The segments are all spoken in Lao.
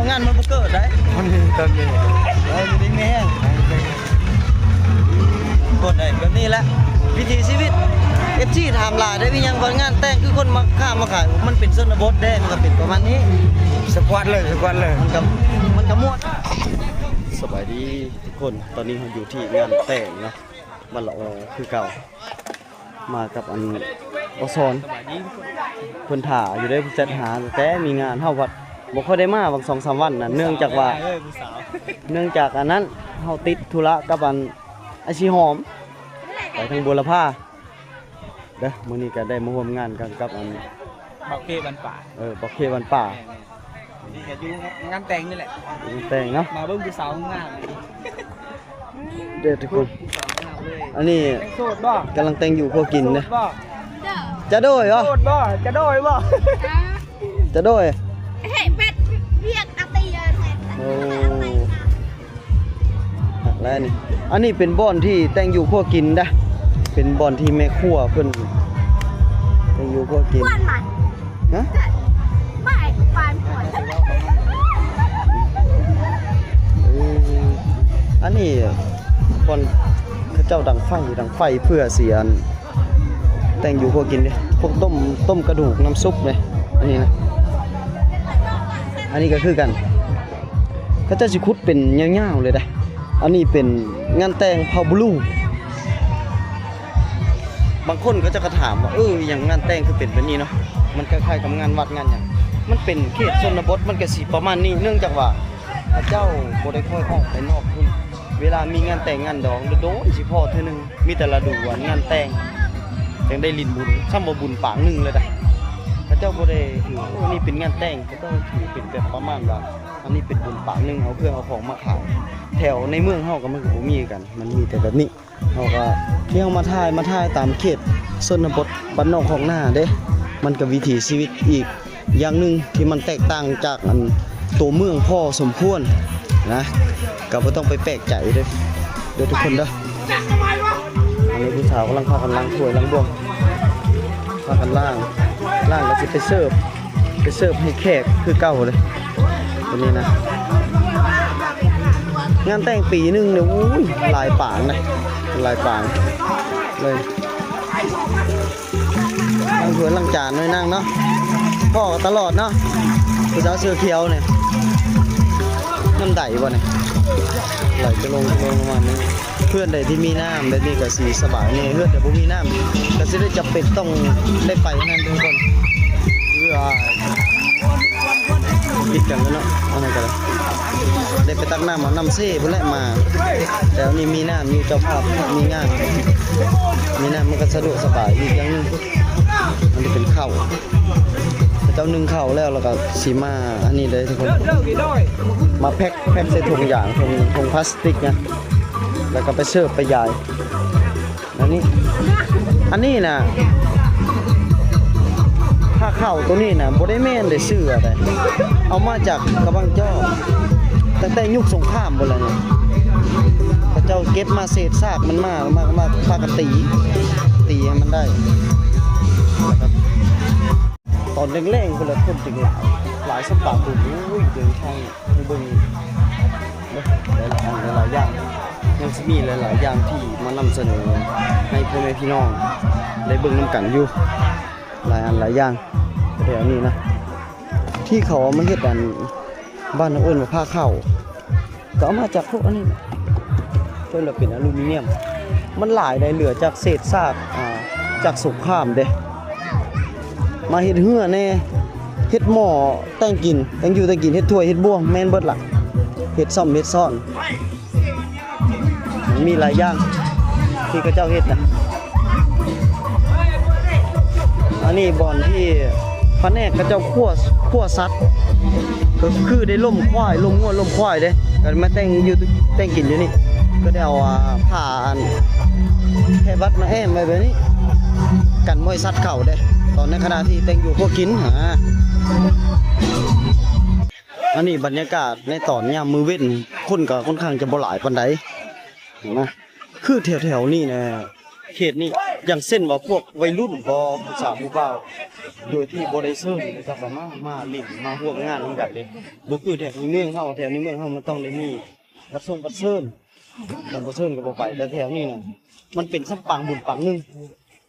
ງານມັນບໍ່ເກີດໄດ໋ ມັນມີຕອນນີ້ ເອີ ຢູ່ດີມີແຮງ ຄົນໄດ໋ ແບບນີ້ແຫຼະ ວິຖີຊີວິດ ເອັຟຊີ ຖາມຫຼາຍໄດ໋ ມີຫຍັງວ່າງານແຕ່ງຄືຄົນມາຄ້າມາຂາຍ ມັນເປັນຊົນນະບົດເດ້ ມັນກໍເປັນປະມານນີ້ ສະກວດເລີຍ ສະກວດເລີຍ ມັນກໍ ມັນກໍມ່ວນ. ສະບາຍດີທຸກຄົນ ຕອນນີ້ເຮົາຢູ່ທີ່ງານແຕ່ງເນາະ ບ້ານລະອໍຄືເກົ່າ. ມາກັບອັນ ອອສອນ ເພິ່ນຖ້າຢູ່ເດ້ ເພິ່ນແຊັດຫາ ແຕ່ມີງານ ເຮົາພັດບໍ່ຄ່ອຍໄດ້ມາຫວ່າງສອງສາມວັນນະ ເນື່ອງຈາກວ່າ ເອີ ຜູ້ສາວ ເນື່ອງຈາກອັນນັ້ນ ເຮົາຕິດທຸລະກັບອັນ ອ້າຍສີຫອມ ໄປທາງບົວລະພາເດີ. ມື້ນີ້ກໍໄດ້ມາຮ່ວມງານກັນກັບອັນ ບ່າວເຄບ້ານປ່າ ເອີ ບ່າວເຄບ້ານປ່າ ແມ່ນໆ ນີ້ກໍຢູ່ງານແຕ່ງນີ້ແຫຼະ ຢູ່ງານແຕ່ງເນາະ ມາເບິ່ງຜູ້ສາວງາມ ເດີທຸກຄົນ ອັນນີ້ໂສດບໍ່ ກຳລັງແຕ່ງຢູ່ຄົວກິນເດ້ ໂສດບໍ່ ຈະໂດຍບໍ່ ໂສດບໍ່ ຈະໂດຍບໍ່ ຈະໂດຍ ເຮັດວຽກອາເຕຍ ໂອ້ ຄັກແລ້ວນີ້ ອັນນີ້ເປັນບ່ອນທີ່ແຕ່ງຢູ່ຄົວກິນເດ້ ເປັນບ່ອນທີ່ແມ່ຄົວເພິ່ນແຕ່ງຢູ່ຄົວກິນ ຮະ? ເອີ ອັນນີ້ບ່ອນເຂົາເຈົ້າດັງໄຟ ດັງໄຟເພື່ອຊິອັນ ແຕ່ງຢູ່ຄົວກິນເດ້ ພວກຕົ້ມ ຕົ້ມກະດູກ ນ້ຳຊຸບເດ້ ອັນນີ້ນະ ອັນນີ້ກໍຄືກັນ ເຂົາເຈົ້າຊິຂຸດເປັນຍາວໆເລີຍເດ້. ອັນນີ້ເປັນງານແຕ່ງເຜົ່າບລູ. ບາງຄົນເຂົາເຈົ້າກໍຖາມວ່າ ເອີ ອີຫຍັງງານແຕ່ງຄືເປັນແບບນີ້ເນາະ? ມັນຄ້າຍໆກັບງານວັດງານຫຍັງ. ມັນເປັນເຂດຊົນນະບົດ ມັນກໍຊິປະມານນີ້ ເນື່ອງຈາກວ່າເຂົາເຈົ້າບໍ່ໄດ້ຄ່ອຍອອກໄປນອກພຸ້ນ. ເວລາມີງານແຕ່ງງານດອງ ໂດນໆຊິພໍ້ເທື່ອໜຶ່ງ. ມີແຕ່ລະດູງານແຕ່ງຈັ່ງໄດ້ຫຼິ້ນບຸນ. ຊ້ຳວ່າບຸນປາງໜຶ່ງເລີຍນະ. ເຂົາເຈົ້າບໍ່ໄດ້ຖືວ່າ ໂອ້ ນີ້ເປັນງານແຕ່ງ. ເຂົາເຈົ້າຖືເປັນແບບປະມານວ່າ ອັນນີ້ເປັນບຸນປາງໜຶ່ງ ເອົາເຄື່ອງເອົາຂອງມາຂາຍ. ແຖວໃນເມືອງເຮົາກໍມັນກໍບໍ່ມີຄືກັນ. ມັນມີແຕ່ແບບນີ້. ເຮົາກໍ ທີ່ເຮົາມາຖ່າຍ ມາຖ່າຍຕາມເຂດຊົນນະບົດ ບ້ານນອກຄອກນາເດ້. ມັນກໍວິຖີຊີວິດອີກຢ່າງໜຶ່ງທີ່ມັນແຕກຕ່າງຈາກອັນໂຕເມືອງພໍສົມຄວນນະ. ກໍບໍ່ຕ້ອງໄປແປກໃຈເດີ້ ເດີ້ທຸກຄົນເດີ້. ອັນນີ້ຜູ້ສາວກຳລັງພາກັນລ້າງຖ້ວຍລ້າງບ່ວງ ພາກັນລ້າງ ລ້າງແລ້ວຊິໄປເສີບ ໄປເສີບໃຫ້ແຂກຄືເກົ່າເລີຍ. ຕົວນີ້ນະ ງານແຕ່ງປີໜຶ່ງນີ້ ໂອ້ຍ ຫຼາຍປາງນະ ຫຼາຍປາງເລີຍ. ລ້າງຖ້ວຍລ້າງຈານໜ້ອຍນາງເນາະ ພໍ້ກັນຕະຫຼອດເນາະ ຜູ້ສາວເສື້ອຂຽວນີ້. ນ້ຳໃດບໍ່ນີ້ ໄຫຼຈະລົງ ຈະລົງປະມານນີ້. ເຮືອນໃດທີ່ມີນ້ຳແບບນີ້ກໍຊິສະບາຍແດ່. ເຮືອນໃດບໍ່ມີນ້ຳກໍຊິໄດ້ຈຳເປັນຕ້ອງໄດ້ໄປນັ້ນທຸກຄົນ. ເອີ ຜິດກັນແລ້ວເນາະ. ອັນນັ້ນກໍໄດ້ໄປຕັກນ້ຳເອົານ້ຳເຊພຸ້ນແຫຼະມາ. ແຕ່ອັນນີ້ມີນ້ຳຢູ່ ເຈົ້າພາບມີນ້ຳ ມີນ້ຳມັນກໍສະດວກສະບາຍອີກຢ່າງໜຶ່ງ. ມັນຈະເປັນເຂົ້າ ເຂົາເຈົ້າໜຶ້ງເຂົ້າແລ້ວ ແລ້ວກໍຊິມາອັນນີ້ເດ້ທຸກຄົນ ມາແພັກ ແພັກໃສ່ຖົງຢາງ ຖົງ ຖົງພລາສຕິກນະ ແລ້ວກໍໄປເສີບໄປຢາຍ. ອັນນີ້ ອັນນີ້ນະ ຜ້າຂາວໂຕນີ້ນະ ບໍ່ໄດ້ແມ່ນໄດ້ຊື້ເດ້ ເອົາມາຈາກກະບັງຈອກ ຕັ້ງແຕ່ຍຸກສົງຄາມພຸ້ນແຫຼະນີ້. ເຂົາເຈົ້າເກັບມາເສດຊາກມັນມາ ມາ ມາພາກັນຕີ ຕີໃຫ້ມັນໄດ້. ຕອນແລງໆພຸ້ນແຫຼະ ຄົນຈຶ່ງຫຼາຍ ຫຼາຍສ່ຳຕາໂຕ. ໂອ້ຍ ເດີນທາງ ໃຫ້ເບິ່ງເນາະ ຫຼາຍໆອັນຫຼາຍໆຢ່າງ ຍັງຊິມີຫຼາຍໆຢ່າງທີ່ມານຳສະເໜີໃຫ້ພໍ່ແມ່ພີ່ນ້ອງໄດ້ເບິ່ງນຳກັນຢູ່ ຫຼາຍອັນຫຼາຍຢ່າງ. ແຖວນີ້ນະ ທີ່ເຂົາເອົາມາເຮັດອັນ ບ້ານເຮົາເອີ້ນວ່າຜ້າຂາວ ກໍເອົາມາຈາກພວກອັນນີ້ ເອີ້ນວ່າເປັນອະລູມີນຽມ. ມັນຫຼາຍໄດ໋ ເຫຼືອຈາກເສດຊາກ ອ່າ ຈາກສົງຄາມເດ້ ມາເຮັດເຮືອແດ່ ເຮັດໝໍ້ແຕ່ງກິນ ແຕ່ງຢູ່ແຕ່ງກິນ ເຮັດຖ້ວຍເຮັດບ່ວງ ແມ່ນເບິດລະ ເຮັດສ້ອມເຮັດຊ້ອນ. ມີຫຼາຍຢ່າງທີ່ເຂົາເຈົ້າເຮັດນະ. ອັນນີ້ບ່ອນທີ່ພະແນກເຂົາເຈົ້າຂົ້ວ ຂົ້ວສັດ ກໍຄືໄດ້ລົ້ມຄວາຍ ລົ້ມງົວ ລົ້ມຄວາຍເດ້ ກໍມາແຕ່ງຢູ່ ແຕ່ງກິນຢູ່ນີ້ ກໍໄດ້ເອົາ ອ່າ ຜ້າອັນແພບັດມາແອ້ມໄວ້ແບບນີ້ ກັນບໍ່ໃຫ້ສັດເຂົ້າເດ້ ຕອນໃນຂະນະທີ່ແຕ່ງຢູ່ຄົວກິນຫັ້ນນະ. ອັນນີ້ບັນຍາກາດໃນຕອນຍາມມື້ເວັນ ຄົນກໍຄ່ອນຂ້າງຈະບໍ່ຫຼາຍປານໃດນະ. ຄືແຖວໆນີ້ນະ ເຂດນີ້ ຢ່າງເຊັ່ນວ່າພວກໄວລຸ້ນບໍ ຜູ້ສາວຜູ້ບ່າວ ໂດຍທີ່ບໍ່ໄດ້ເຊີນ ເຂົາເຈົ້າກໍມາ ມາຫຼິ້ນ ມາຮ່ວມງານນຳກັນເດ້. ບໍ່ຄືແຖວໃນເມືອງເຮົາ, ແຖວໃນເມືອງເຮົາມັນຕ້ອງໄດ້ມີວັດຊົງວັດເຊີນ, ຄັນບໍ່ເຊີນກໍບໍ່ໄປ. ແຕ່ແຖວນີ້ນະ ມັນເປັນສ່ຳປາງບຸນປາງໜຶ່ງ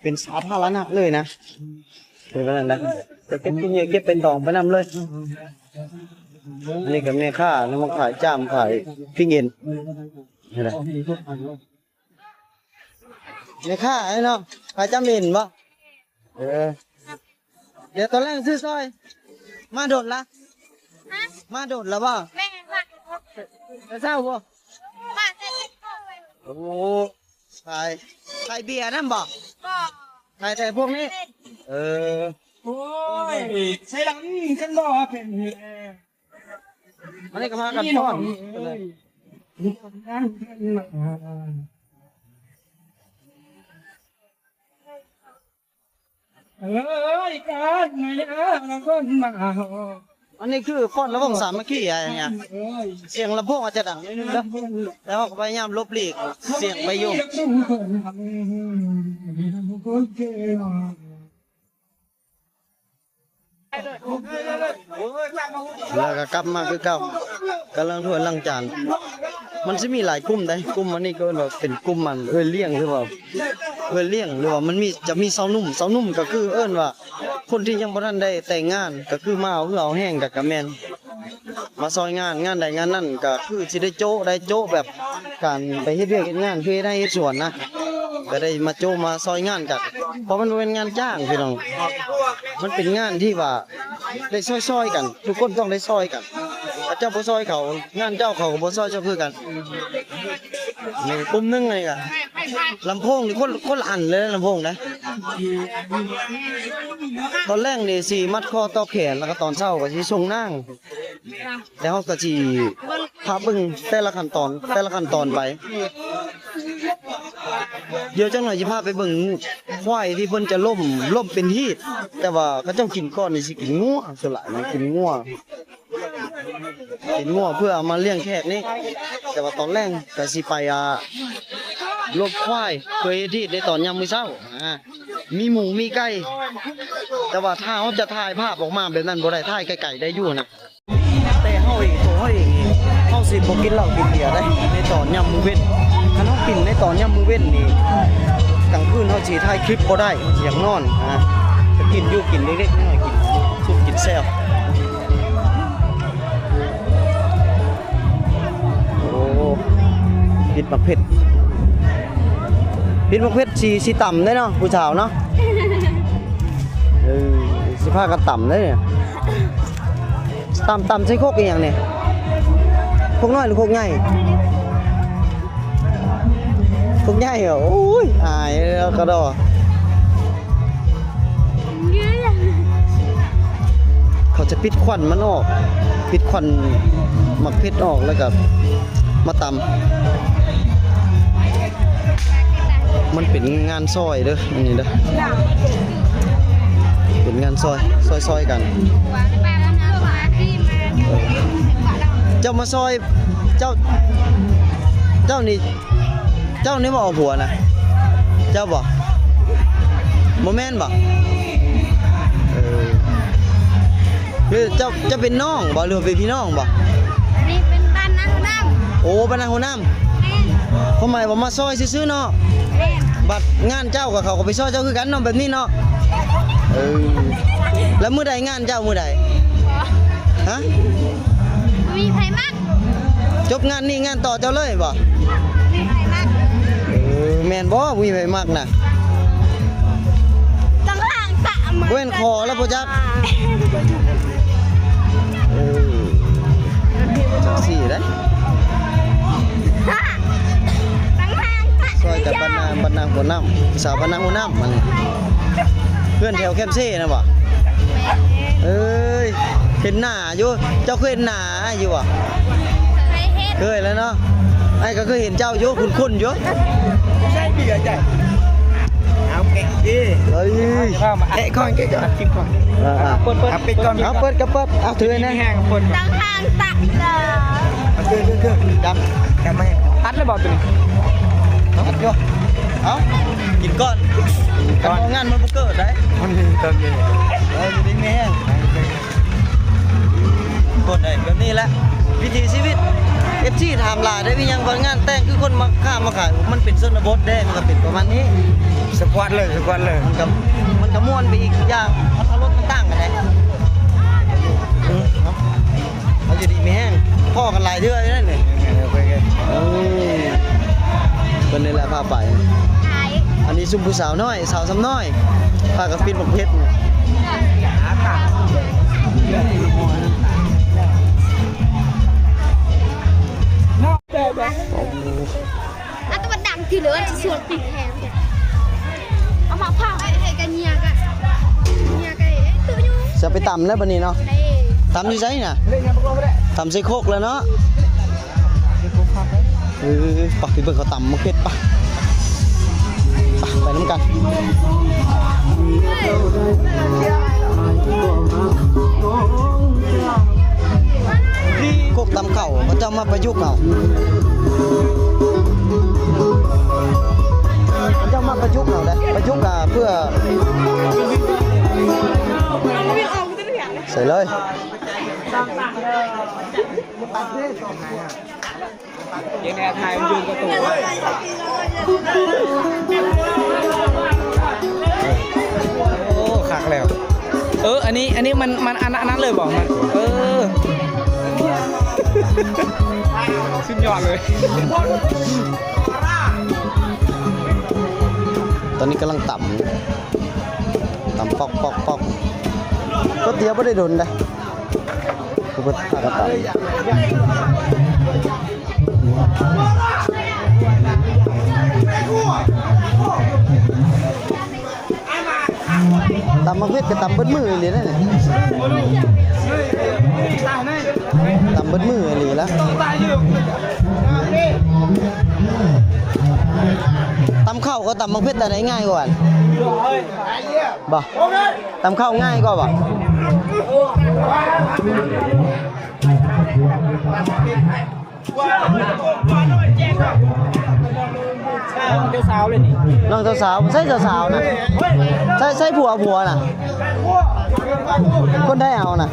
ເປັນສາທາລະນະເລີຍນະ. ເປັນແບບນັ້ນນະ ຈະເກັບກິນຫຍ້າ ເກັບໃບຕອງໄປນຳເລີຍ. ອັນນີ້ກໍແມ່ຄ້ານຳມາຂາຍຈ້າມ ຂາຍປີ້ງເອັນ ນີ້ແຫຼະ. ແມ່ຄ້າໄອ້ນ້ອງ ຂາຍຈ້າມເອັນບໍ່? ເອີ ດຽວຕອນແລງຊື້ຊອຍ. ມາດົນລະ? ຮະ? ມາດົນລະບໍ່? ແມ່ນ ມາແຕ່ເຊົ້າບໍ່? ມາແຕ່ເຊົ້າ. ໂອ້ ຂາຍ ຂາຍເບຍນຳບໍ່? ບໍ່ ຂາຍແຕ່ພວກນີ້. ເອີ ໂອ້ຍ ໃສ່ຫຼັງກັນບໍ່ເປັນ. ອັນນີ້ກໍພາກັນຟ້ອນ. ອັນນີ້ຄືຟ້ອນລະວົງສາມັກຄີ ອາຍ ເສຽງລຳໂພງອາດຈະດັງນິດໜຶ່ງເດີ ແຕ່ເຮົາກໍພະຍາຍາມຫຼົບຫຼີກສຽງໄປຢູ່. ແລ້ວກໍກັບມາຄືເກົ່າ ກຳລັງຖ້ວຍລ້າງຈານ. ມັນຊິມີຫຼາຍກຸ່ມໃດ໋ ກຸ່ມອັນນີ້ກໍເອີ້ນວ່າເປັນກຸ່ມອັນເອື້ອຍລ້ຽງ ຫຼືວ່າເອື້ອຍລ້ຽງ ຫຼືວ່າມັນມີ ຈະມີຊາວໜຸ່ມ. ຊາວໜຸ່ມກໍຄືເອີ້ນວ່າຄົນທີ່ຍັງບໍ່ທັນໄດ້ແຕ່ງງານ ກໍຄືມາເອົາເຫື່ອເອົາແຮງ ກໍ ກໍແມ່ນ ມາຊ່ອຍງານ ງານໃດງານນັ້ນ ກໍຄືຊິໄດ້ໂຈະ ໄດ້ໂຈະແບບການໄປເຮັດວຽກເຮັດງານ ຄືເຮັດໄຮ່ເຮັດສວນນະ ກໍໄດ້ມາໂຈະມາຊ່ອຍງານກັນ. ເພາະມັນບໍ່ແມ່ນງານຈ້າງພີ່ນ້ອງ ມັນເປັນງານທີ່ວ່າໄດ້ຊ່ອຍໆກັນ ທຸກຄົນຕ້ອງໄດ້ຊ່ອຍກັນ. ຖ້າເຈົ້າບໍ່ຊ່ອຍເຂົາ ງານເຈົ້າເຂົາກໍບໍ່ຊ່ອຍເຈົ້າຄືກັນ. ນີ້ກຸ່ມໜຶ່ງ ອັນນີ້ກໍລຳໂພງນີ້ຄົນ ຄົນລະອັນເລີຍ ລຳໂພງນະ. ຕອນແລງນີ້ຊິມັດຄໍຕໍ່ແຂນ ແລ້ວກໍຕອນເຊົ້າກໍຊິສົ່ງນາງ. ແລ້ວເຮົາກໍຊິພາເບິ່ງແຕ່ລະຂັ້ນຕອນ ແຕ່ລະຂັ້ນຕອນໄປ. ດຽວຈັກໜ່ອຍຊິພາໄປເບິ່ງຄວາຍທີ່ເພິ່ນຈະລົ້ມ ລົ້ມເປັນຮີດ ແຕ່ວ່າເຂົາເຈົ້າກິນກ່ອນນີ້ຊິກິນງົວ ສ່ວນຫຼາຍມັນກິນງົວ ກິນງົວເພື່ອເອົາມາລ້ຽງແຂກນີ້. ແຕ່ວ່າຕອນແລງກໍຊິໄປ ອ່າ ຫຼົບຄວາຍ ເພື່ອເຮັດຮີດໃນຕອນຍາມມື້ເຊົ້າ ອ່າ ມີໝູມີໄກ່. ແຕ່ວ່າຖ້າເຮົາຈະຖ່າຍພາບອອກມາແບບນັ້ນບໍ່ໄດ້ ຖ່າຍໄກໆໄດ້ຢູ່ນະ. ແຕ່ເຮົາເອງ ໂຕເຮົາເອງນີ້ ເຮົາຊິບໍ່ກິນເຫຼົ້າກິນເບຍໄດ໋ ໃນຕອນຍາມມື້ເວັນ. ຄັນເຮົາກິນໃນຕອນຍາມມື້ເວັນນີ້ ກາງຄືນເຮົາຊິຖ່າຍຄລິບບໍ່ໄດ້ ເຮົາຊິຢາກນອນນະ. ກໍກິນຢູ່ ກິນເລັກໆນ້ອຍໆ ກິນສຸກກິນແຊວ. ໂອ້ ພິດໝາກເຜັດ ພິດໝາກເຜັດ ຊິ ຊິຕຳເດ້ເນາະ ຜູ້ສາວເນາະ. ເອີ ຊິພາກັນຕຳເດ້. ຕຳ ຕຳໃສ່ຄົກອີ່ຫຍັງນີ້? ຄົກນ້ອຍຫຼືຄົກໃຫຍ່? ຄົກໃຫຍ່. ໂອ້ຍ ອາຍແລ້ວກະດໍ. ເຂົາຈະປິດຄວັນມັນອອກ ປິດຄວັນໝາກເຜັດອອກ ແລ້ວກະມາຕຳ. ມັນເປັນງານຊອຍເດີ ອັນນີ້ເດີ ເປັນງານຊອຍ ຊອຍໆກັນ. ເຈົ້າມາຊອຍ ເຈົ້າ ເຈົ້ານີ້ ເຈົ້ານີ້ບໍ່ເອົາຜົວນະ? ເຈົ້າບໍ່? ບໍ່ແມ່ນບໍ່? ເອີ ຫຼືເຈົ້າ ເຈົ້າເປັນນ້ອງບໍ່ ຫຼືວ່າເປັນພີ່ນ້ອງບໍ່? ອັນນີ້ເປັນບ້ານນາຫົວນ້ຳ. ໂອ້ ບ້ານນາຫົວນ້ຳ. ແມ່ນ. ຄວາມໝາຍວ່າມາຊອຍຊື່ໆເນາະ. ແມ່ນ. ບັດງານເຈົ້າກໍເຂົາກໍໄປຊອຍເຈົ້າຄືກັນເນາະ ແບບນີ້ເນາະ. ເອີ ແລ້ວມື້ໃດງານເຈົ້າ ມື້ໃດ? ຮະ? ບໍ່ມີໃຜມັກ. ຈົບງານນີ້ງານຕໍ່ເຈົ້າເລີຍບໍ່? ບໍ່ມີໃຜມັກ. ເອີ ແມ່ນບໍ່ ບໍ່ມີໃຜມັກນະ? ຕັ້ງຫຼັງກະມາ ເວັ້ນຂໍແລ້ວບໍ່ຈັກ. ເອີ ຈັ່ງຊີ້ເດ້. ຕັ້ງຫ່າງກະ ຊ່ອຍກັນ ບ້ານນາ ບ້ານນາຫົວນ້ຳ ສາວບ້ານນາຫົວນ້ຳ ອັນນີ້ ເພື່ອນແຖວແຄມເຊນະບໍ່? ເອີຍ ເຫັນໜ້າຢູ່ ເຈົ້າເຄີຍເຫັນໜ້າອ້າຍຢູ່ບໍ່? ເຄີຍເຫັນ. ເຄີຍແລ້ວເນາະ ອ້າຍກໍເຄີຍເຫັນເຈົ້າຢູ່ ຄຸ້ນໆຢູ່. ໃຊ່ເບຍໃຫຍ່ ເອົາແກະເດ້. ເອີຍ ແກະກ່ອນ ແກະກ່ອນ ເອົາເປີດ ເປີດ ເອົາປິດກ່ອນ ເອົາເປີດກໍເປີດ ເອົາຖືແນ່ ແຮງເປີດ ຕັ້ງຫ່າງຕະເລີ ເອົາຖື ຖື ຖື ຈັບ ຈັບມາ ອັດແລ້ວບໍ່ໂຕນີ້? ອັດຢູ່. ເອົ້າ ກິນກ່ອນ ກິນກ່ອນ ຄັນບໍ່ງານມັນບໍ່ເກີດໄດ໋ ມັນມີຕອນນີ້ ເອີ ຢູ່ດີມີແຮງ ຄົນເອີຍ ແບບນີ້ແຫຼະ ວິຖີຊີວິດ ເອັຟຊີ ຖາມຫຼາຍໄດ໋ ມີຫຍັງກ່ອນງານແຕ່ງ ຄືຄົນມາຄ້າມາຂາຍ ມັນເປັນຊົນນະບົດເດ້ ມັນກໍເປັນປະມານນີ້ ສະກວດເລີຍ ສະກວດເລີຍ ມັນກໍ ມັນກໍມ່ວນໄປອີກຢ່າງ ມັນອາລົມມັນຕ່າງກັນໄດ໋ ເອີ ເນາະ. ເອົາ ຢູ່ດີມີແຮງ ພໍ້ກັນຫຼາຍເທື່ອຢູ່ນັ້ນນີ້ ໂອເຄ ໂອເຄ ເອີ ເພິ່ນນີ້ແຫຼະພາໄປ ອັນນີ້ຊຸມຜູ້ສາວນ້ອຍ ສາວຊຳນ້ອຍ ພາກັນປິ່ນບັກເພັດນີ້ ໂອ້ ອັນຕະວັນດັງທີ່ເລີຍ ທີ່ສວນປີແຮງ ເອົາມາເຜົາ ໃຫ້ ໃຫ້ກະເຍຍກະ ເຍຍກະ ເອີ ຕູ້ຢູ່ ຊິເອົາໄປຕຳແລ້ວບັດນີ້ເນາະ ຕຳຢູ່ໃສນະ ຕຳໃສ່ຄົກແລ້ວເນາະ ເອີ ໄປ ໄປເບິ່ງເຂົາຕຳໝາກເຜັດ ໄປ ໄປ ໄປນຳກັນ. ຄົກຕຳເຂົ້າ ເຂົາເຈົ້າມາປະຍຸກເອົາ ເຂົາເຈົ້າມາປະຍຸກເອົາເດ້ ປະຍຸກກະເພື່ອ ໃສ່ເລີຍ. ເຮັດແນວຖ່າຍມັນຢືນກະໂຕ ໂອ້ ຄັກແລ້ວ ເອີ ອັນນີ້ ອັນນີ້ມັນ ມັນອັນ ອັນນັ້ນເລີຍບໍ ມັນ ເອີ ສຸດຍອດເລີຍ ຕອນນີ້ກຳລັງຕຳ ຕຳປອກໆໆ ກະຕຽວບໍ່ໄດ້ດົນເດ້. ຕຳໝາກເຜັດກະຕຳເບິດມື້ອີ່ຫຼີເດ້ ຕຳເບິດມື້ອີ່ຫຼີລະ ຕຳເຂົ້າກັບຕຳໝາກເຜັດ ອັນໃດງ່າຍກວ່າກັນ? ບໍ່ ຕຳເຂົ້າງ່າຍກວ່າບໍ່? ນ້ອງເຈົ້າສາວເລີຍນີ້ ນ້ອງເຈົ້າສາວ ໃສເຈົ້າສາວນະ ໃສ ໃສຜົວ ຜົວນະ ຄົນໃດເອົານະ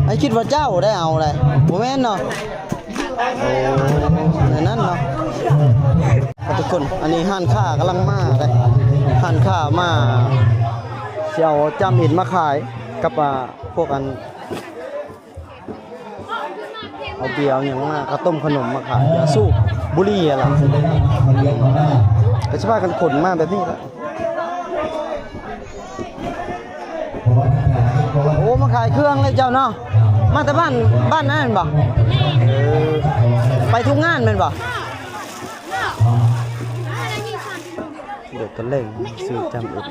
ໃຜຄິດວ່າເຈົ້າໄດ້ເອົາໃດ ບໍ່ແມ່ນເນາະ. ໂອ້ ແນວນັ້ນເນາະ ທຸກຄົນ ອັນນີ້ຮ້ານຄ້າກຳລັງມາເດ້ ຮ້ານຄ້າມາ ຊິເອົາຈ້ຳເອັນມາຂາຍກັບ ອ່າ ພວກອັນ ເອົາເບຍເອົາຫຍັງມາ ເຂົ້າຕົ້ມຂະໜົມມາຂາຍ ເບຍສູບ ບຸຫຼີ່ຫັ້ນລະ ກະຊິພາກັນຂົນມາແບບນີ້ລະ. ໂອ້ ມາຂາຍເຄື່ອງເລີຍເຈົ້າເນາະ ມາແຕ່ບ້ານ ບ້ານນັ້ນແມ່ນບໍ່? ເອີ ໄປທຸກງານແມ່ນບໍ່? ດຽວຕອນແລງຊື້ຈ້ຳເອັນ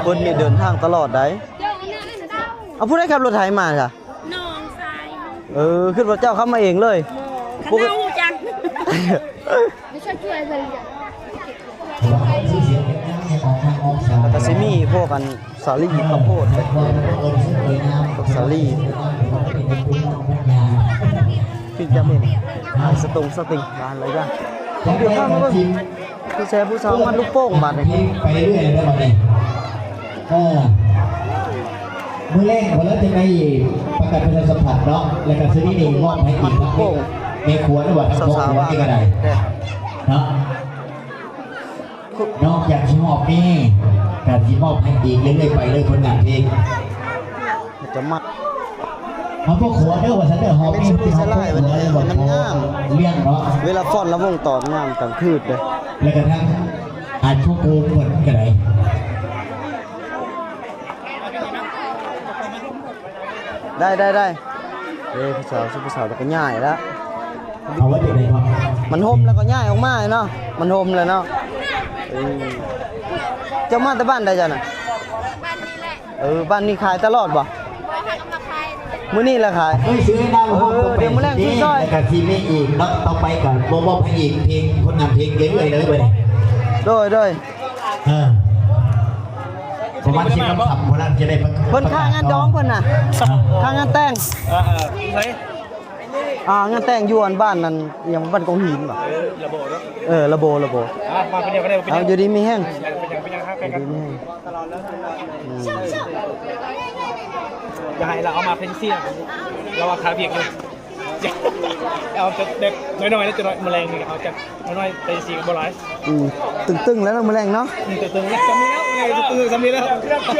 ເພິ່ນນີ້ເດີນທາງຕະຫຼອດໃດ໋. ເອົາ ຜູ້ໃດຂັບລົດໄຖມາຊະ? ນ້ອງຊາຍ ເອີ ຄິດວ່າເຈົ້າຂັບມາເອງເລີຍ ບໍ່ ບໍ່ຮູ້ຈັກ ແລ້ວກະຊິມີພວກອັນສາລີເຂົ້າໂພດເດ້ ພວກສາລີ ຄືຈະເປັນສະຕົງສະຕິງ ຫຼາຍຢ່າງ ດຽວພາມາເບິ່ງ ຜູ້ແຊຜູ້ສາວມັດລູກໂປ່ງບາດນີ້ ໄປເລື້ອຍແລ້ວບາດນີ້ ເອີ ມື້ແລງເຮົາຈະໄດ້ປະກາດປະຊາສຳພັນເນາະ ແລ້ວກະຊິໄດ້ມອບໃຫ້ອີກ ແມ່ຄົວ ຫຼືວ່າທັງຄອບຄົວນີ້ກະໄດ້ເນາະ ນອກຈາກຊິມອບນີ້ ກະຊິມອບໃຫ້ອີກເລື້ອຍໆໄປເລີຍ ຜົນງານເພງ ຈະມັດ ເຮົາບໍ່ຂົວເດີວ່າຊັ້ນເດີ ເຮົາມີຜູ້ເຖົ້າຜູ້ແກ່ ມັນງາມ ລ້ຽງເນາະ ເວລາຟ້ອນລຳວົງຕອນງາມກາງຄືນເດີ ແລ້ວກະທັງ ອາດຜູ້ໂກງເພິ່ນກະໄດ້ ໄດ້ ໄດ້ ໄດ້ ເອີ ຜູ້ສາວ ຊຸມຜູ້ສາວລະກະຍ້າຍລະ ເອົາໄວ້ຈັ່ງໃດເນາະ ມັນຮົ່ມລະກະຍ້າຍອອກມາເນາະ ມັນຮົ່ມລະເນາະ ເອີ ເຈົ້າມາແຕ່ບ້ານໃດເຈົ້ານະ? ບ້ານນີ້ແຫຼະ ເອີ ບ້ານນີ້ຂາຍຕະຫຼອດບໍ່? ບໍ່ ຫາກະມາຂາຍ ມື້ນີ້ລະຂາຍ ເອີ ດຽວມື້ແລງຊື້ຊ່ອຍ ກະຊິມີອີກເນາະ ຕໍ່ໄປກະມອບໃຫ້ອີກເພງ ຜົນງານເພງເລື້ອຍໆເລີຍ ໂດຍ ໂດຍ ເອີ ປະມານສິບຄຳ ຄົນນັ້ນຈະໄດ້ ເພິ່ນຄ່າງານດອງເພິ່ນນະ ຄ່າງານແຕ່ງ ເອີ ເອີ ໃສ? ອ່າ ງານແຕ່ງຢູ່ອັນບ້ານນັ້ນ ອີຫຍັງ ບ້ານກອງຫີນບໍ່? ເອີ ລະໂບເນາະ ເອີ ລະໂບ ລະໂບ. ອ່າ ມາເປັນຫຍັງກໍໄດ້ ເປັນຫຍັງ ເອົາ ຢູ່ດີມີແຮງ ເປັນຫຍັງ ເປັນຫຍັງ ເປັນຫຍັງ ເປັນຫຍັງ ຢ່າໃຫ້ລາວເອົາມາເປັນເສຍ ລາວວ່າຄາວຽກຢູ່. ເອົາຈັກເດັກນ້ອຍໆ ຈັກໜ້ອຍ ມື້ແລງນີ້ເອົາຈັກໜ້ອຍໆ ແຕ່ຊິບໍ່ຫຼາຍ. ອືມ ຕຶງໆ ແລ້ວເນາະ ມື້ແລງເນາະ. ອືມ ຕຶງໆ ແລ້ວ ຊ່ຳນີ້ແລ້ວ ເອີ ຕຶງໆ ຊ່ຳນີ້ແລ້ວ.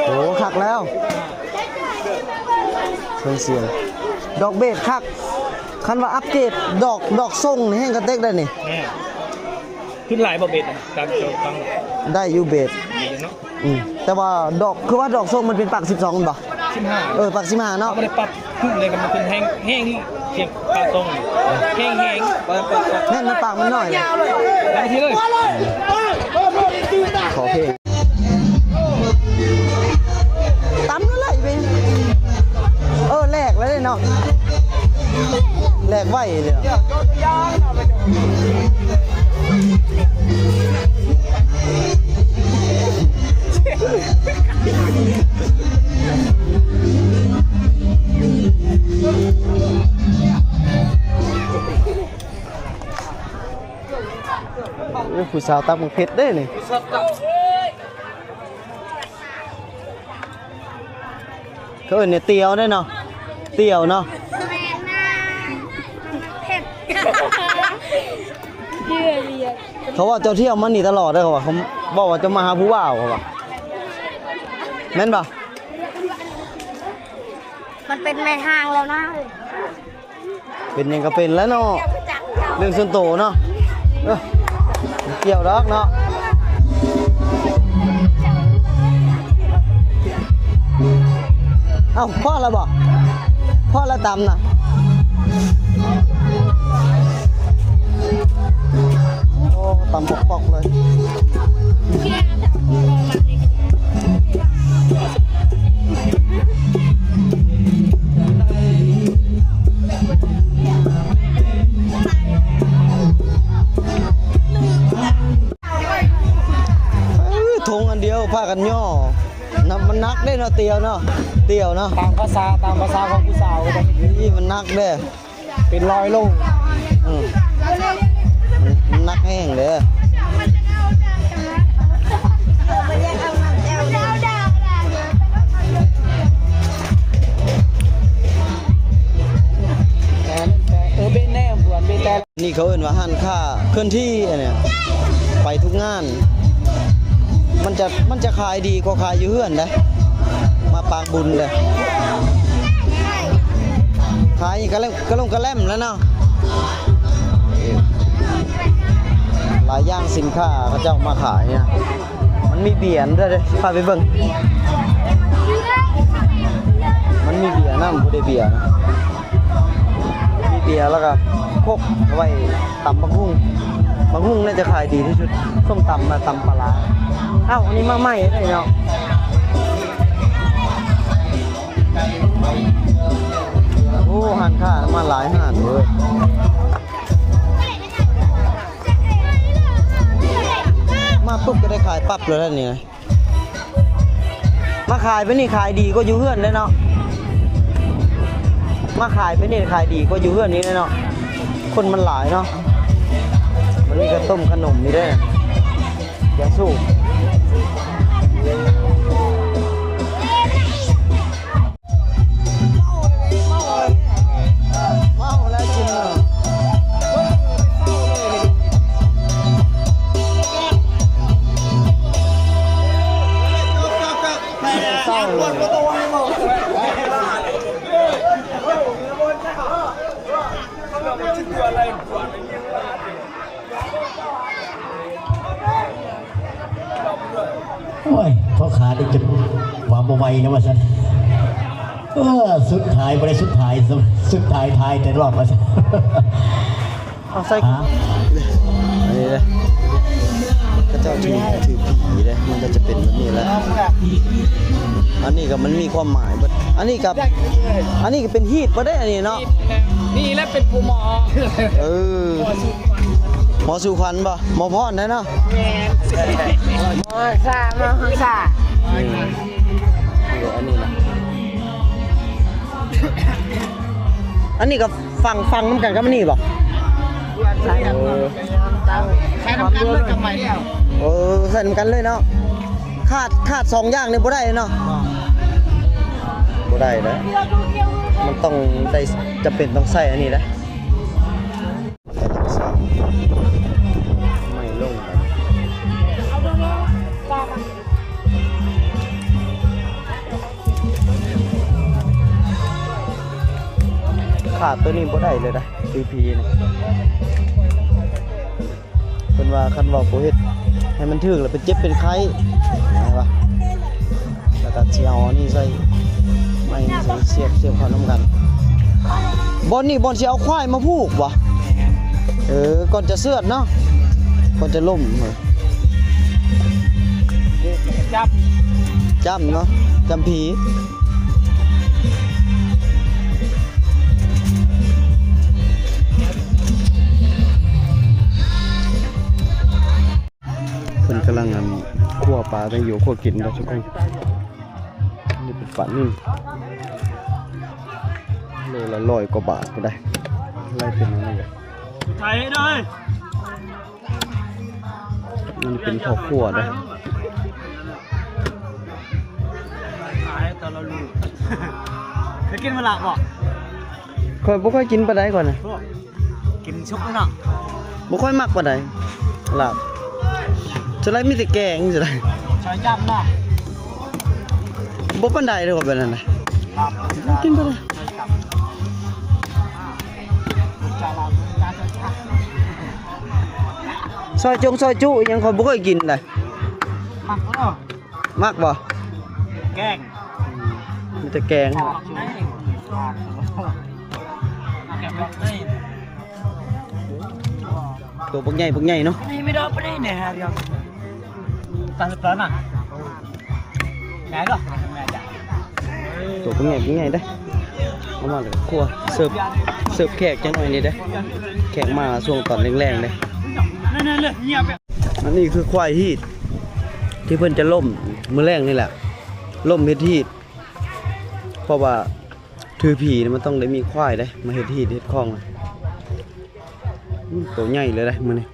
ໂອ້ ຄັກແລ້ວ ເຄື່ອງສຽງ ດອກເບສຄັກ. ຄັນວ່າອັບເກຣດດອກ ດອກສົ່ງນີ້ແຮງກະເຕັກໄດ້ນີ້. ແມ່ນ ຂຶ້ນຫຼາຍບໍ່ເບສນະ? ການຟັງ ໄດ້ຢູ່ເບສ ດີເນາະ. ອືມ ແຕ່ວ່າດອກ ຄືວ່າດອກສົ່ງມັນເປັນປາກສິບສອງແມ່ນບໍ່? ສິບຫ້າ ເອີ ປາກສິບຫ້າເນາະ. ເຮົາບໍ່ໄດ້ປັບຂຶ້ນເລີຍ ກໍມັນຂຶ້ນແຮງ ແຮງທີ່ສຽງປາກສົ່ງ ແຮງໆ. ແມ່ນ ມັນປາກມັນນ້ອຍເລີຍ ໄປທີ່ເລີຍ ຂໍເພງ. ຕຳແລ້ວໄຫຼໄປ ເອີ ແຫຼກແລ້ວເດ້ເນາະ ແຫຼກໄວເດ້. ໂອ້ ຜູ້ສາວຕັກໝາກເຜັດເດ້ນີ້. ເຂົາເອີ້ນວ່າຕຽວເດ້ເນາະ ຕຽວເນາະ. ເຂົາວ່າເຈົ້າທ່ຽວມານີ້ຕະຫຼອດເດ້ ເຂົາວ່າ ເຂົາເວົ້າວ່າເຈົ້າມາຫາຜູ້ບ່າວ ເຂົາວ່າ ແມ່ນບໍ່? ມັນເປັນແມ່ຮ້າງແລ້ວນະ. ເປັນຫຍັງກໍເປັນແຫຼະເນາະ ເລື່ອງສ່ວນໂຕເນາະ. ເອີ ບໍ່ກ່ຽວດອກເນາະ. ເອົ້າ ພໍແລ້ວບໍ່? ພໍແລ້ວຕຳນະ. ໂອ້ ຕຳປອກໆ ເລີຍ. ເອີ ຖົງອັນດຽວພາກັນຍໍ້ ນຳ ມັນໜັກເດ້ເນາະ ຕຽວເນາະ ຕຽວເນາະ. ຕາມພາສາ ຕາມພາສາຂອງຜູ້ສາວ ນີ້ມັນໜັກເດ້. ເປັນຮ້ອຍໂລ. ອືມ ມັນໜັກແຮງເດ້. ເອີ ເບັນແນມ ເບັນແນມ. ນີ້ເຂົາເອີ້ນວ່າຮ້ານຄ້າເຄື່ອນທີ່ ອັນນີ້ໄປທຸກງານ ມັນຈະ ມັນຈະຂາຍດີກວ່າຂາຍຢູ່ເຮືອນເດ້ ມາປາງບຸນເດ້ ຂາຍກະແລ ກະລົງກະແລັມແລ້ວເນາະ. ຫຼາຍຢ່າງສິນຄ້າເຂົາເຈົ້າມາຂາຍນະ ມັນມີເບຍນຳເດ້ ພາໄປເບິ່ງ ມັນມີເບຍນຳ ຜູ້ໃດເບຍນະ. ມີເບຍແລ້ວກໍຄົກເອົາໄວ້ຕຳບັກຫຸ່ງ ບັກຫຸ່ງໜ້າຈະຂາຍດີທີ່ສຸດ ສົ້ມຕຳ ມາຕຳປາຫຼ້າ. ອ້າວ ອັນນີ້ມາໃໝ່ເດ້ເນາະ. ໂອ້ ຮ້ານຄ້າມາຫຼາຍຮ້ານເວີຍ ມາປຸບກໍໄດ້ຂາຍປັບເລີຍນີ້ນະ. ມາຂາຍໄປນີ້ຂາຍດີກວ່າຢູ່ເຮືອນເດ້ເນາະ ມາຂາຍໄປນີ້ຂາຍດີກວ່າຢູ່ເຮືອນນີ້ເດ້ເນາະ. ຄົນມັນຫຼາຍເນາະ ມັນມີກະຕົ້ມຂະໜົມນີ້ເດ້ ຢາສູບ. ເມົາແລ້ວກິນເນາະ ເມົາ. ໂອ້ຍ ພໍ່ຄ້ານີ້ຈະວ່າບໍ່ໄຫວນະວ່າຊັ້ນ. ເອີ ສຸດທ້າຍບໍ່ໄດ້ສຸດທ້າຍ ສຸດທ້າຍທ້າຍແຕ່ລອດວ່າຊັ້ນ. ເອົາໃສ່ ຮະ? ອັນນີ້ເດ້ ເຂົາເຈົ້າຖື ຖືຜີເດ້ ມັນກໍຈະເປັນແບບນີ້ແຫຼະ. ອັນນີ້ກໍມັນມີຄວາມໝາຍເບິດ ອັນນີ້ກໍ ອັນນີ້ກໍເປັນຮີດບໍ່ໄດ້ ອັນນີ້ເນາະ. ນີ້ແຫຼະເປັນຜູ້ໝໍ ເອີ ໝໍສູ່ຂວັນບໍ່? ໝໍພອນໄດ໋ເນາະ. ແມ່ນ ໝໍຮັກສາ ໝໍຮັກສາ. ອືມ ອັນນີ້ນະ. ອັນນີ້ກໍຝັງ ຝັງນຳກັນກັບອັນນີ້ບໍ່? ໃສ່ນຳກັນເລີຍກັບໃໝ່ແລ້ວ. ເອີ ໃສ່ນຳກັນເລີຍເນາະ. ຂາດ ຂາດສອງຢ່າງນີ້ບໍ່ໄດ້ເນາະ. ບໍ່ໄດ້ເດ້. ມັນຕ້ອງໄດ້ ຈຳເປັນຕ້ອງໃສ່ອັນນີ້ເດ້. ໄມ້ລົງ ຂາດໂຕນີ້ບໍ່ໄດ້ເລີຍນະ ທີພີ ນີ້. ເພິ່ນວ່າຄັນເວົ້າບໍ່ເຮັດໃຫ້ມັນຖືກແລ້ວເປັນເຈັບເປັນໄຂ້ ເຫັນບໍ່? ແລ້ວກໍຊິເອົາອັນນີ້ໃສ່ ໄມ້ໃສ່ ສຽບ ສຽບເຂົ້ານຳກັນ. ບ່ອນນີ້ບ່ອນຊິເອົາຄວາຍມາຜູກບໍ່? ເອີ ກ່ອນຈະເຊືອດເນາະ ກ່ອນຈະລົ້ມ. ຈ້ຳ ຈ້ຳເນາະ ຈ້ຳຜີ. ເພິ່ນກຳລັງ ອັນ ຂົ້ວປາໄດ້ຢູ່ ຂົ້ວກິນໄດ້ທຸກຄົນ. ນີ້ເປັນປານິນ ໂລລະຮ້ອຍກວ່າບາດພຸ້ນໃດ໋. ໄລ່ເປັນອັນນີ້ ໄທເດ້. ມັນເປັນພໍ່ຄົວເດ້. ເຄີຍກິນໝາກຫຼາກບໍ່? ຂ້ອຍບໍ່ຄ່ອຍກິນປານໃດຂ້ອຍນະ. ໂອ້ ກິນສຸກເນາະ. ບໍ່ຄ່ອຍມັກປານໃດ ຫຼາກ. ສ່ວນຫຼາຍມີແຕ່ແກງ ສ່ວນຫຼາຍ ຊອຍຈ້ຳເນາະ. ບໍ່ປານໃດເດ້ ແບບນັ້ນນະ. ກິນປານໃດ. ຊອຍຈົງຊອຍຈຸອີ່ຫຍັງ ຂ້ອຍບໍ່ເຄີຍກິນໃດ໋. ມັກບໍ່ເນາະ? ມັກບໍ່? ແກງ ມີແຕ່ແກງ. ໂຕບັກໃຫຍ່ ບັກໃຫຍ່ເນາະ. ໂຕບັກໃຫຍ່ ບັກໃຫຍ່ເດ້. ເອົາມາແລ້ວກໍຄົວ ເສີບ ເສີບແຂກຈັກໜ້ອຍນີ້ເດ້. ແຂກມາຊ່ວງຕອນແລງໆເດ້. ອັນນີ້ຄືຄວາຍຮີດ ທີ່ເພິ່ນຈະລົ້ມມື້ແລງນີ້ແຫຼະ ລົ້ມເຮັດຮີດ. ເພາະວ່າຖືຜີນີ້ມັນຕ້ອງໄດ້ມີຄວາຍເດ້ ມາເຮັດຮີດເຮັດຄອງ. ອືມ ໂຕໃຫຍ່ເລີຍເດ້ມື້ນີ້.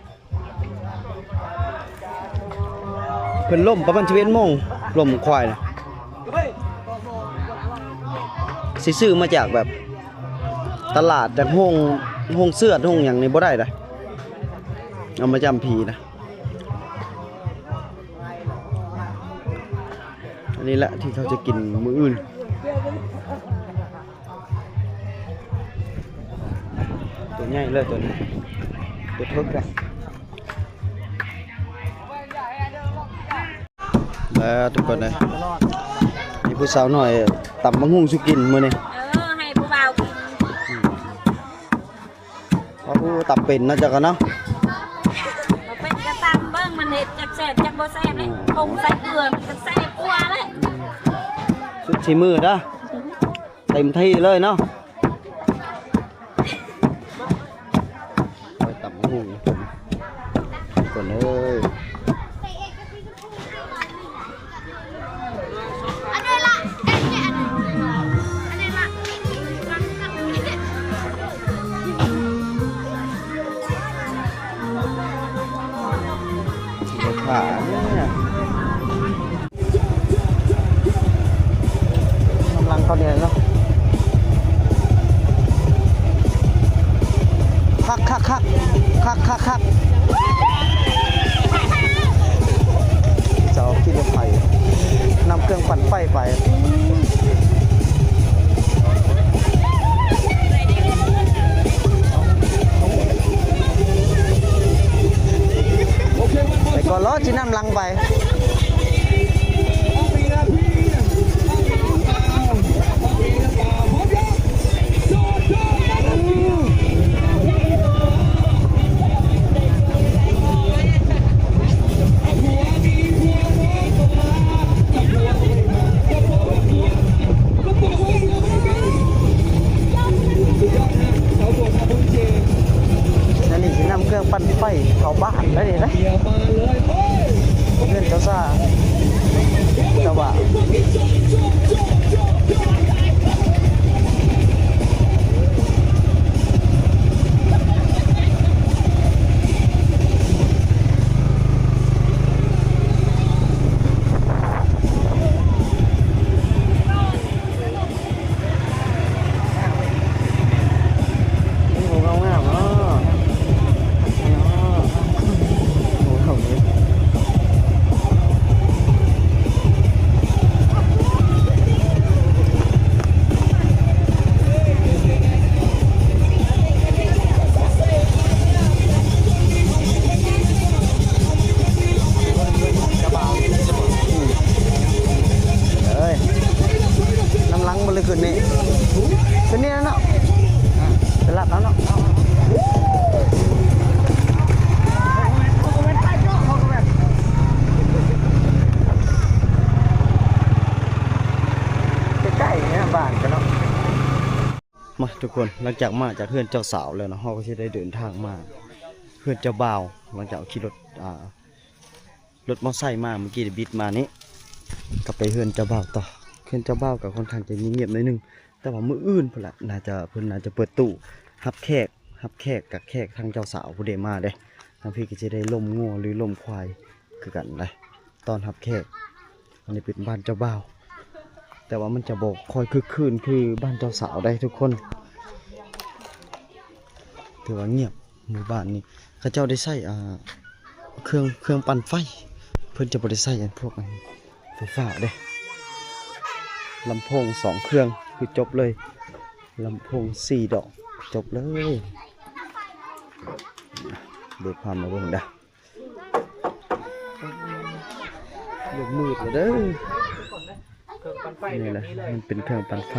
ເພິ່ນລົ້ມປະມານສິບເອັດໂມງ ລົ້ມຄວາຍນະ. ຊິຊື້ອມາຈາກແບບຕະຫຼາດ ຈາກໂຮງ ໂຮງເຊືອດ ໂຮງຫຍັງນີ້ບໍ່ໄດ້ໃດ໋. ເອົາມາຈ້ຳຜີນະ. ອັນນີ້ແຫຼະທີ່ເຂົາຈະກິນມື້ອື່ນ. ໂຕໃຫຍ່ເລີຍໂຕນີ້ ໂຕເຖິກນະ. ແລ້ວທຸກຄົນເອີຍ ມີຜູ້ສາວນ້ອຍຕຳບັກຫຸ່ງສູ່ກິນມື້ນີ້. ເອີ ໃຫ້ຜູ້ບ່າວກິນ. ອືມ. ໂອ້ ຕຳເປັນເນາະເຈົ້າກໍເນາະ. ບໍ່ເປັນກໍຕຳເບິ່ງ ມັນເຮັດຈັກແຊບຈັກບໍ່ແຊບເດ້. ອືມ ຜົງໃສ່ເກືອມັນກໍແຊບກວ່າແຫຼະ. ອືມ ສຸດສີມືເດີ ເຕັມທີ່ເລີຍເນາະ. ໄປຕຳບັກຫຸ່ງກ່ອນເດີ. ເຂົ້າໜຽວເນາະ. ຄັກໆໆ ຄັກໆໆ. ເຈົ້າຂີ່ລົດໄຖ ນຳເຄື່ອງປັ່ນໄຟໄປ. ໄປກ່ອນເລີຍ ຊິນຳຫຼັງໄປ. ເ ຕົວນີ້ເນາະ ຕະຫຼາດເຮົາເນາະ ໃກ້ໆ ນະ ບ້ານກັນເນາະ. ມາທຸກຄົນ ຫຼັງຈາກມາຈາກເຮືອນເຈົ້າສາວແລ້ວເນາະ ເຮົາກໍຊິໄດ້ເດີນທາງມາເຮືອນເຈົ້າບ່າວ ຫຼັງຈາກຂີ່ລົດ ອ່າ ລົດມໍໄຊມາ ເມື່ອກີ້ໄດ້ບິດມານີ້ ກໍໄປເຮືອນເຈົ້າບ່າວຕໍ່. ເຮືອນເຈົ້າບ່າວກໍຄ່ອນຂ້າງຈະງຽບໆ ໜ້ອຍໜຶ່ງ ແຕ່ວ່າມື້ອື່ນພຸ້ນລະ ໜ້າຈະ ເພິ່ນໜ້າຈະເປີດຕູ້ຮັບແຂກ ຮັບແຂກກັບແຂກທາງເຈົ້າສາວຜູ້ໃດມາເດ້. ທາງພີ້ກໍຈະໄດ້ລົມງົວ ຫຼື ລົມຄວາຍຄືກັນເດ້ ຕ້ອນຮັບແຂກ. ອັນນີ້ເປັນບ້ານເຈົ້າບ່າວ ແຕ່ວ່າມັນຈະບໍ່ຄ່ອຍຄຶກຄື້ນຄືບ້ານເຈົ້າສາວໃດ໋ທຸກຄົນ ຖືວ່າງຽບ. ໝູ່ບ້ານນີ້ເຂົາເຈົ້າໄດ້ໃຊ້ ອ່າ ເຄື່ອງ ເຄື່ອງປັ່ນໄຟ ເພິ່ນຈະບໍ່ໄດ້ໃຊ້ອັນພວກອັນໄຟຟ້າເດ້. ລຳໂພງສອງເຄື່ອງຄືຈົບເລີຍ ລຳໂພງສີ່ດອກຈົບເລີຍ. ເດີພາມາເບິ່ງເດີ ເລີ່ມມືດແລ້ວເດີ. ນີ້ແຫຼະ ມັນເປັນເຄື່ອງປັ່ນໄຟ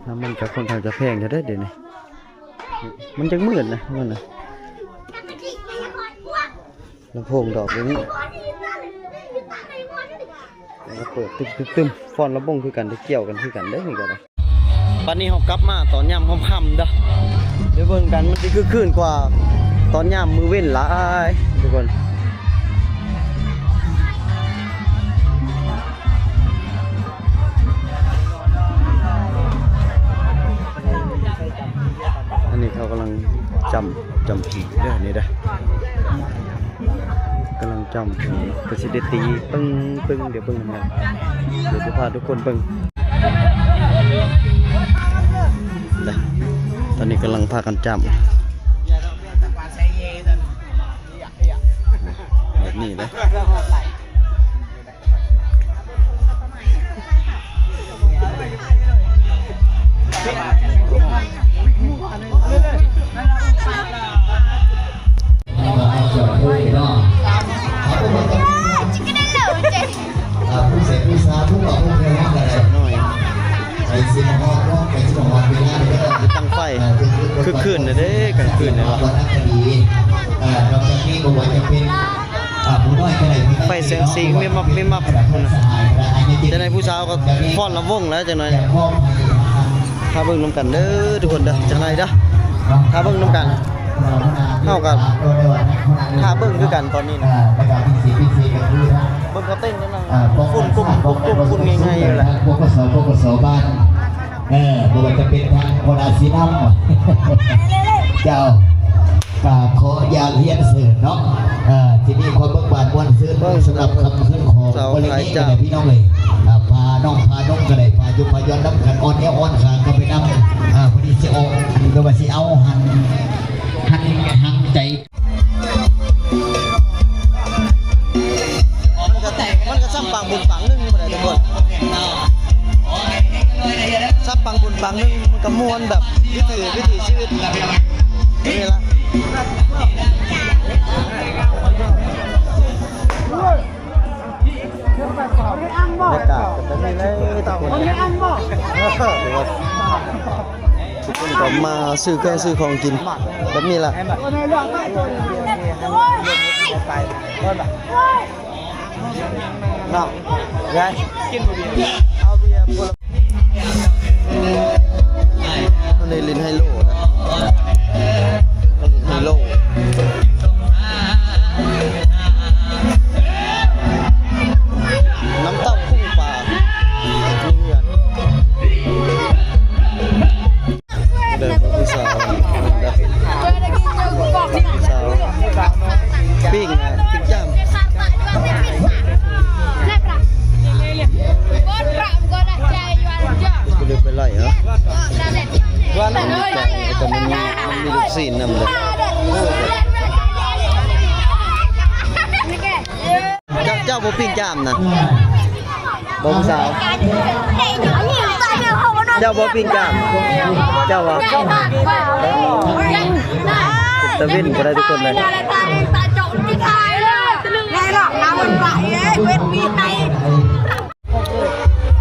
ນ້ຳມັນກໍຄ່ອນຂ້າງຈະແພງຢູ່ເດ້ດຽວນີ້ ມັນຈັກໝື່ນນະ ມັນນະ ລຳໂພງດອກດຽວນີ້ ແລ້ວກໍເປີດຕຶມໆໆ ຟ້ອນລຳວົງຄືກັນ ໄດ້ກ່ຽວກັນຄືກັນເດ້ນີ້ກໍໄດ້. ບັດນີ້ເຮົາກັບມາຕອນຍາມຄ່ຳໆເດີ ໄປເບິ່ງກັນ ມັນຊິຄຶກຄື້ນກວ່າຕອນຍາມມື້ເວັນຫຼາຍທຸກຄົນ. ອັນນີ້ເຂົາກຳລັງຈ້ຳ ຈ້ຳຜີເດີ ນີ້ເດີ. ກຳລັງຈ້ຳ ກໍຊິໄດ້ຕີປຶ້ງໆ ດຽວເບິ່ງນຳກັນ ດຽວຈະພາທຸກຄົນເບິ່ງເດີ. ຕອນນີ້ກຳລັງພາກັນຈ້ຳແບບນີ້ເດີ. ຕັ້ງໄຟ ຄຶກຄື້ນເດ້ ກາງຄືນນີ້ເນາະ. ໄຟແສງສີມິບມັບມິບມັບ ຈັ່ງໃດຜູ້ສາວກໍຟ້ອນລຳວົງແລ້ວຈັກໜ້ອຍ. ຖ້າເບິ່ງນຳກັນເດີທຸກຄົນເດີ ຈັ່ງໃດເດີ ຖ້າເບິ່ງນຳກັນ ເຮົາກໍຖ້າເບິ່ງຄືກັນຕອນນີ້ນະ. ເບິ່ງເຂົາເຕັ້ນຈັ່ງນັ້ນ ຝຸ່ນປຸ້ມໆ ຝຸ່ນງ່າຍໆ ຢູ່ແຫຼະ ປກສ ປກສ ບ້ານ ເອີ ບໍ່ວ່າຈະເປັນທາງຫົວໜ້າສີນ້ຳ ເຈົ້າ ກໍຂໍຢ່າຮຽນເຊີນເນາະ ເອີ ທີ່ມີຄວາມເບີກບານມ່ວນຊື່ນ ສຳລັບຄ່ຳຄືນຂອງມື້ນີ້ກໍໄດ້ ພີ່ນ້ອງເອີຍ ອ່າ ພານ້ອງພານົງກໍໄດ້ ພາຍຸພາຍອນນຳກັນ ອ່ອນແອວອ່ອນຂາກັນໄປນຳ ອ່າ ຜູ້ທີ່ຊິອອກ ຫຼືວ່າຊິເອົາຫັ້ນ ຫັນ ຫັນໃຈ ມັນກໍ ມັນກໍສ່ຳປາງບຸນປາງໜຶ່ງບໍ່ໄດ້ທຸກຄົນ ສ່ຳປາງບຸນປາງໜຶ່ງ ມັນກໍມ່ວນແບບວິຖີ ວິຖີຊີວິດນີ້ລະ. ບັນຍາກາດກໍແບບນີ້ເລີຍທຸກຄົນ ທຸກຄົນກໍມາຊື້ເຄື່ອງຊື້ຂອງກິນແບບນີ້ລະ. ເນາະ ຍາຍ ເອົາເບຍ ອັນນີ້ຫຼິ້ນໄຮໂລນະ ຫຼິ້ນໄຮໂລ ນ້ຳເຕົ້າປຸ້ງປາ ເດີ ຜູ້ສາວ ຜູ້ສາວ ປີ້ງ ປີ້ງຈ້າມ ໄປເລີຍ ໄປໄລ່ເນາະ ມັນມີ ມັນມີລູກຊີ້ນນຳເດີ. ເຈົ້າ ເຈົ້າບໍ່ປີ້ງຈ້າມນະ ບໍ່ຜູ້ສາວ ເຈົ້າບໍ່ປີ້ງຈ້າມ ເຈົ້າວ່າ ຕາເວັນບໍ່ໄດ້ທຸກຄົນເລີຍ.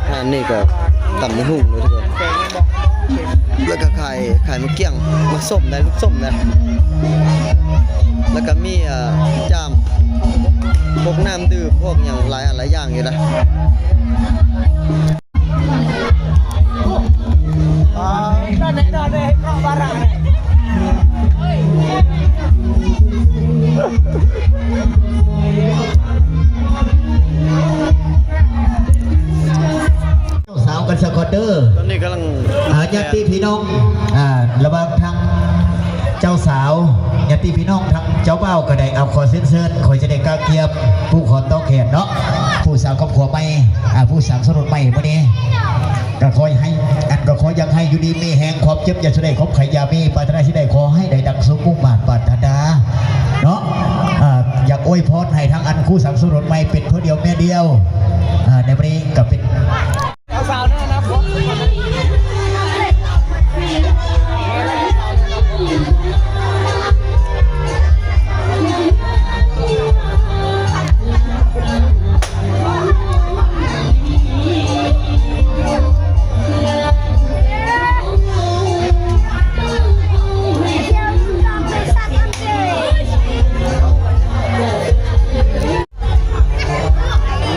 ຮ້ານນີ້ກໍ ຕຳບັກຫຸ່ງເດີທຸກຄົນ ແລ້ວກໍຂາຍ ຂາຍໝາກກ້ຽງ ໝາກສົ້ມໄດ້ ລູກສົ້ມໄດ້ ແລ້ວກໍມີ ເອີ ຈ້າມ ພວກນ້ຳດື່ມ ພວກຫຍັງ ຫຼາຍອັນຫຼາຍຢ່າງຢູ່ນະ. ເຈົ້າສາວກັນສະກ່ອນເດີ ຕອນນີ້ກຳລັງ ອ່າ ຍາດຕິພີ່ນ້ອງ ອ່າ ລະຫວ່າງທາງເຈົ້າສາວ ຍາດຕິພີ່ນ້ອງທາງເຈົ້າບ່າວກໍໄດ້ ເອົາ ຂໍເຊີນເຊີນ ຂ້ອຍຈະໄດ້ກະກຽມຜູກຄອຕອງແຂນເນາະ ຜູ້ສ້າງຄອບຄົວໃໝ່ ອ່າ ຜູ້ສ້າງສົມລົດໃໝ່ມື້ນີ້ ກໍຂໍໃຫ້ ອັນ ກໍຂໍຢາກໃຫ້ຢູ່ດີມີແຮງ ຄວາມເຈັບຢ່າສູ່ໄດ້ ຄວາມໄຂ້ຢ່າມີ ປາດຖະໜາສິ່ງໃດຂໍໃຫ້ໄດ້ດັ່ງສົມມຸ່ງມາດປາດຖະໜາເນາະ ອ່າ ຢາກອວຍພອນໃຫ້ທາງອັນຄູ່ສ້າງສົມລົດໃໝ່ເປັນຜົວດຽວເມຍດຽວ ອ່າ ໃນມື້ນີ້ກໍເປັນ ສາວໃນອະນາຄົດ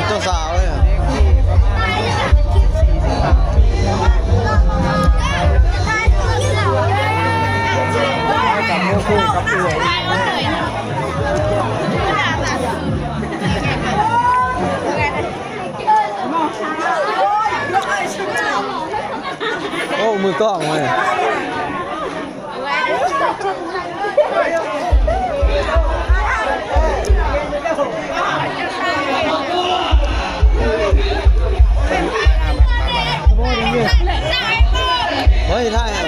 ເຈົ້າສາວເອີຍ ໂອ້ ມືກ້ອງເວີຍ. ເຮີ້ຍ ຖ່າຍໃຫ້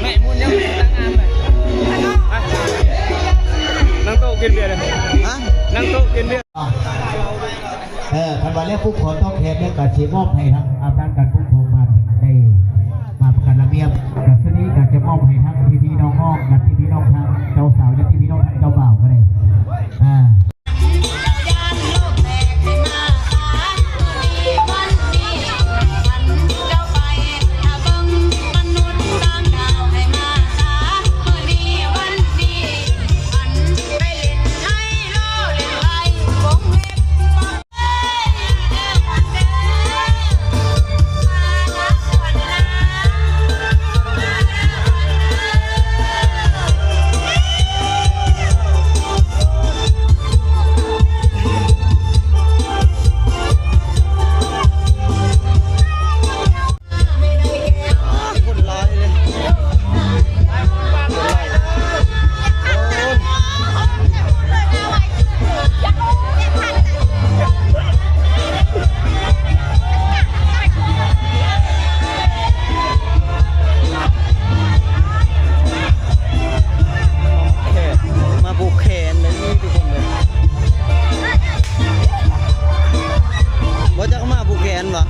ແມ່ ໝູນຍັງບໍ່ໄດ້ຕັ້ງງານເລີຍ ນັ່ງໂຕະກິນເບຍເລີຍ ຮະ ນັ່ງໂຕະກິນເບຍ. ເອີ ຄັນວ່າແລ້ວປຸບຂໍຕອບແທນແລ້ວ ກໍຊິມອບໃຫ້ທາງອຳນາດການປົກຄອງບ້ານໄດ້ມາປະກາດລະບຽບ ກໍຊຸດນີ້ກໍຈະມອບໃຫ້ທາງພີ່ໆນ້ອງໆ ຍາດຕິພີ່ນ້ອງທາງເຈົ້າສາວ ຍາດຕິພີ່ນ້ອງທາງເຈົ້າບ່າວກໍໄດ້ ອ່າ. ຄົນຫຼາຍເລີຍ ຄົນຫຼາຍ ໂອ້ຍ ແຂກ ມາຜູກແຂນເດ້ ນີ້ທຸກຄົນເດ້ ບໍ່ຈັກມາຜູກແຂນຫວາ?